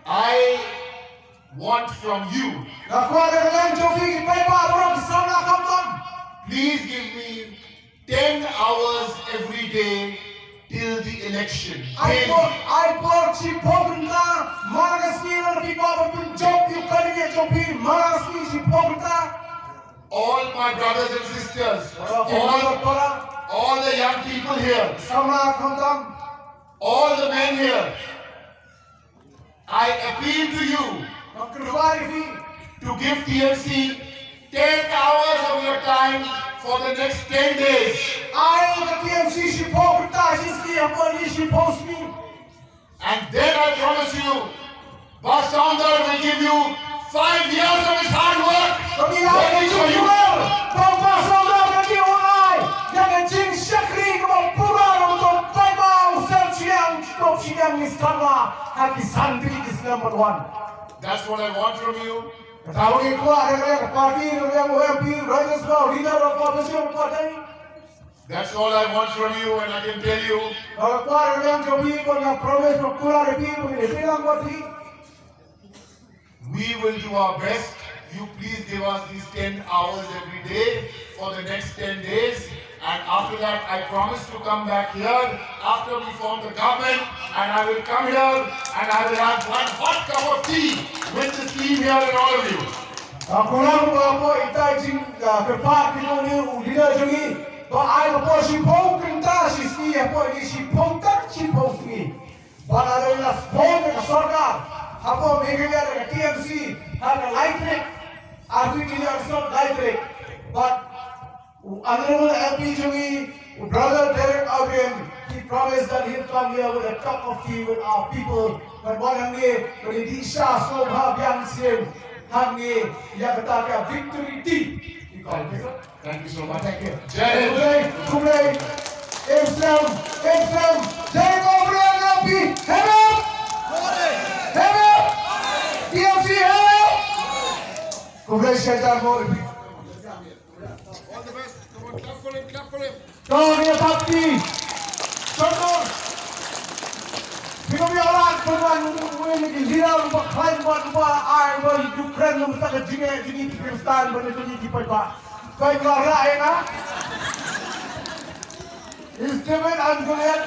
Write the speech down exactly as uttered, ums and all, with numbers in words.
I want from you. Nga kwah na ka liang jong phi ki paidbah baroh ki samla khamtam. Please give me ten hours every day till the election. Ai por, ai por shiphew kynta man ka sngi, lada phi kwah ban pynjop ïa ka liang jong phi man ka sngi shiphew kynta. All my brothers and sisters, all, all the young people here, samla khamtam, all the men here, I appeal to you to give T M C ten hours of your time for the next ten days. Ai ka T M C shiphew kynta shi sngi, hapoh ine shiphew sngi. And then I promise you, Bah Saundar will give you five years of his hard work. Ka ngi la ïa ka jingkyrpad, Bah Saundar ka ngi wan ai ïa ka jingshakri kaba pura na ka bynta u paidbah u seng Shillong, u seng Shillong, ngi sngewthuh ha ki san tylli ki snem ban wan. That's what I want from you. Kata ka ngi kwah na ka liang ka party, na ka liang u M P Rajya Sabha, leader of opposition party. That's all I want from you, and I can tell you, nga kwah na ka liang jong phi, nga promise, nga kular ïa phi, nga ïathuh lang ïa phi. We will do our best. You please give us these ten hours every day for the next ten days. And after that, I promise to come back here after we form the government. And I will come here and I will have one hot cup of tea with this team here and all of you. Nga kular ba hapoh ita i jing, ah, kyrpad ki jong ngi, u leader jong ngi, ba ai hapoh shiphew kynta shi sngi, hapoh ine shiphew kynta shiphew sngi. Ba la dei la sbun ka sorkar hapoh Meghalaya da ka T M C ha ka lai tarik. Article ar sawphew lai tarik. But u honorable M P jong ngi, u brother Derek Abraham, he promised that he'll come here with a cup of tea with our people. But wan hangne, ba dei sha sngewbha biang sien hangne ïa kata ka victory tea. Thank you so much. Thank you. Jai Hind. Khublei, khublei. M C M, M C M. Jai Hind, khublei, M P. Hand up. Hand up. T M C, hand up. Khublei, Shaita Mo. All the best. Come on, clap for him, clap for him. Tong ïa party. Contoh. Phi kum ïa orang pynwan, wan ki leader ba khlaiñ, ba, ba ai ba Ukraine, ba ta ka jingeh jingeh ki Khristan, ba ne jingeh ki paidbah. Paidbah rah ïa nga. Is David and Goliath.